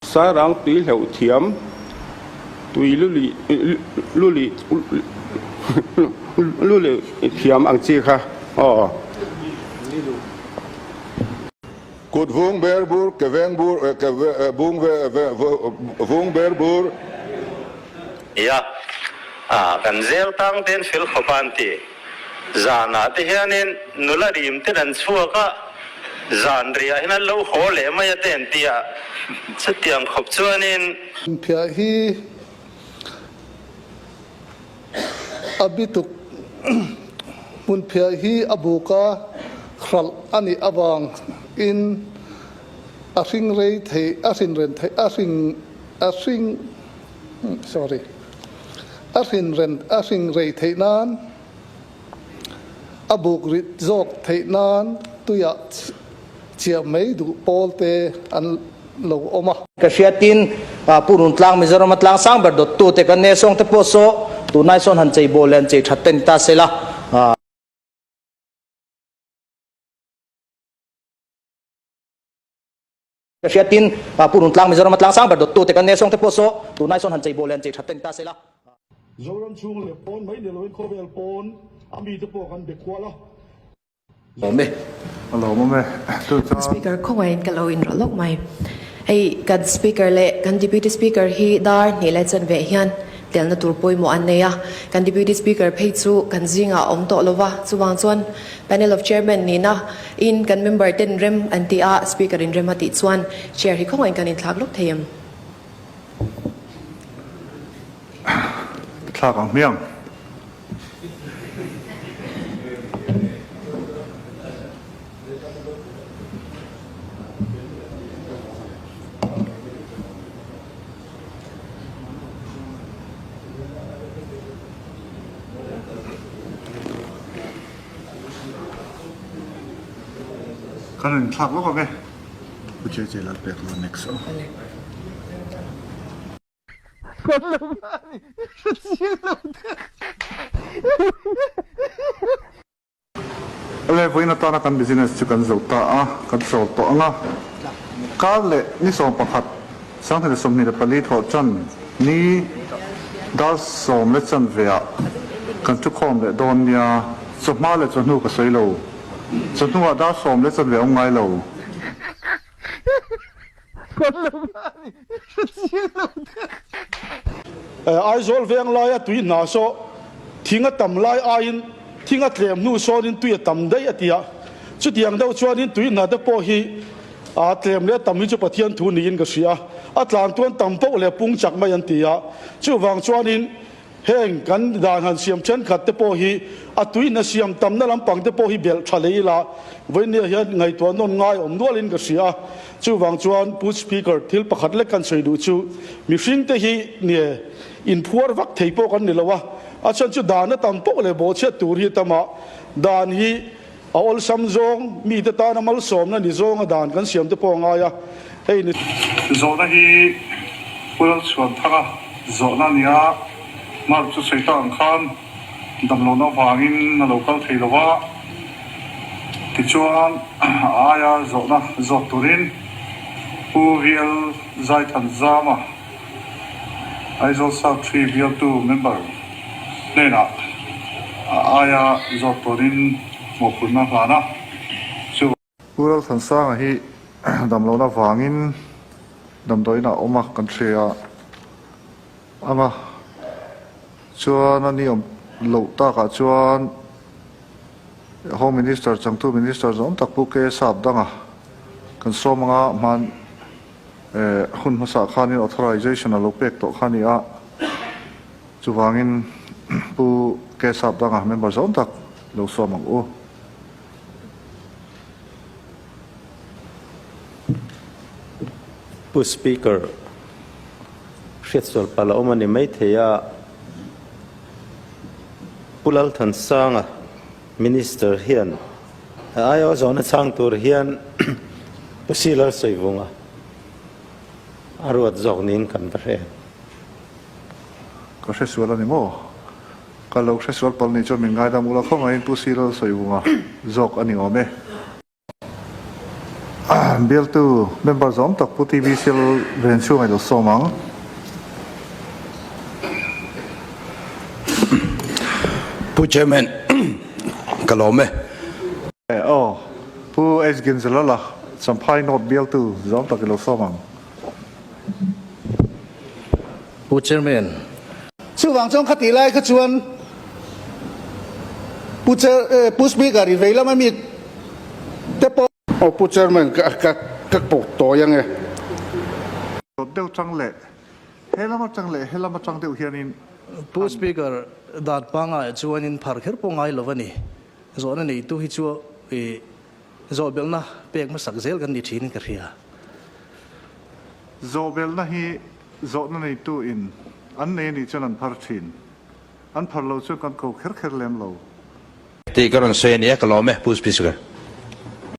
Sairang tui hleuh thiam, tui luli luli luli thiam ang chi kha aw. Kut vung ber bur, ke veng bur, ke vung vung ber bur. Ia, kan zel tang ten fel khawp a an ti. Zanah te hianin nula rim ten an chhuak a, zan riah hian an lo haw leh mai a te an ti a, chutiang khawp chuanin. Phiah hi a bituk hmun phiah hi a buka hralh a nih avang in a hring rei thei a hrin ren thei a hring a hring sorry. A hrin ren a hring rei theih nan, a buk rit zawk theih nan tuiah chiah mai duh pawl te an lo awm a. Ka hriatin Pu Runtlang Mizoram a tlang sang ber dawttu te kan ne sawng te pawh saw tunai sawn han chei bawl leh an chei that te ni ta se la. Ka hriatin Pu Runtlang Mizoram a tlang sang ber dawttu te kan ne sawng te pawh saw tunai sawn han chei bawl leh an chei that te ni ta se la. Zoram chhung leh pawn mai ni loin khawvel pawn a mite pawh kan be kual a. Lawm e. A lawmawm e. Chu chuan. Speaker khawngaih ka lo inrawlh lawk mai. Hei kan Speaker leh kan Deputy Speaker hi dar hnih leh chanve hian telna tur pawimawh an nei a. Kan Deputy Speaker phei chu kan zingah a awm tawh lo va, chuvang chuan Panel of Chairman nihna in kan member ten rem an ti a, Speaker in rem a tih chuan Chair hi khawngaih kan inthlak lawk thei em? Thlak ang hmiang. Kan rawn thlak lawk ang e. Pu Che Che lal pek lo next aw. Awle, vawiin atana kan business chu kan zo ta a, kan chawl tawh ang a. Kar leh ni 11, 2024 thawh chan ni dar sawm leh chanve ah kan thukhawm leh dawn nia, chawhma leh chawhnu ka sawi lo, chawhnuah dar sawm leh chanve a awm ngai lo. Aizawl veng laia tui hna saw thing a tam lai aiin thing a tlem hnu sawnin tui a tam daih a ti a, chutiang deuh chuanin tui hna te pawh hi a tlem leh tam hi chu Pathian thu niin ka hria a, a tlan tuan tam poh leh pung chak mai an ti a, chuvang chuanin Heng kan dan han siam thenkhat te pawh hi a tuihna siam tamna lampang te pawh hi belh tha leh ila vawinia hian ngaihtuah nawn ngai awm nualin ka hria a. Chuvang chuan Pu Speaker, thil pakhat lek kan sawi duh chu mihring te hi nie inphuar vak thei pawh kan ni lo a, a chhan chu dan a tam poh leh bawhchhiat tur hi a tam a, dan hi a awlsam zawng mite tana malsawmna ni zawnga dan kan siam te pawh a ngai a, hei ni. Zawhna hi Pu Lalchhuanthanga zawhna a ni a, Mark chu sawi tak ang khan damlohna avangin a lo kal thei lo va, tichuan a aia zawhna zawt turin Pu VL Zaithanzama, Aizawl South Tree bialtu member hnenah a aia zawt turin mawhphurhna hlan a, chu. Pu Lalthansanga hi damlohna vangin damdawiinah a awm a, kan hria ang a, chuan a ni awm loh takah chuan Home Minister changtu Minister zawng tak Pu K Sapdanga kan sawm ang a, hman. Hun hmasa khanin authorization a lo pek tawh kha a ni a, chuvangin Pu K Sapdanga member zawng tak lo sawm ang u. Pu Speaker, hriatsual palh a awm a ni maithei a, Pu Lalthansanga Minister hian a aiawh zawhna chhang tur hian Pu Silar Sawivunga a ruat zawk niin kan va hre. Ka hre sual a ni maw? Ka lo hre sual palh nih chuan min ngaidam ula khawngaihin Pu Silar Sawivunga zawk a ni awm e. Bialtu member zawm tak Pu TV Sel ven chhung a ilo sawm ang. Pu Chairman, ka lawm e. Aw, Pu H Ginzalala, Champhai North bialtu zawm tak ilo sawm ang. Pu Chairman. Chuvang chuan khatih lai kha chuan Pu Chair, Pu Speaker i vei lama mi te pawh. Aw Pu Chairman ka ka ka pawh tawi ang e. Dawt deuh chang leh he lam atang leh he lam atang deuh hianin. Pu Speaker, dan pangai chuanin phar kher pawh ngai lo a ni. Zawhna neitu hi chu i zawhbelhna pek hmasak zel kan ni thinin ka hria. Zawhbelhna hi zawhna neitu in an nei a nih chuan an phar thin. An phar lo chuan kan ko kher kher lem lo. Tih ka rawn sawi a ni a, ka lawm e, Pu Speaker.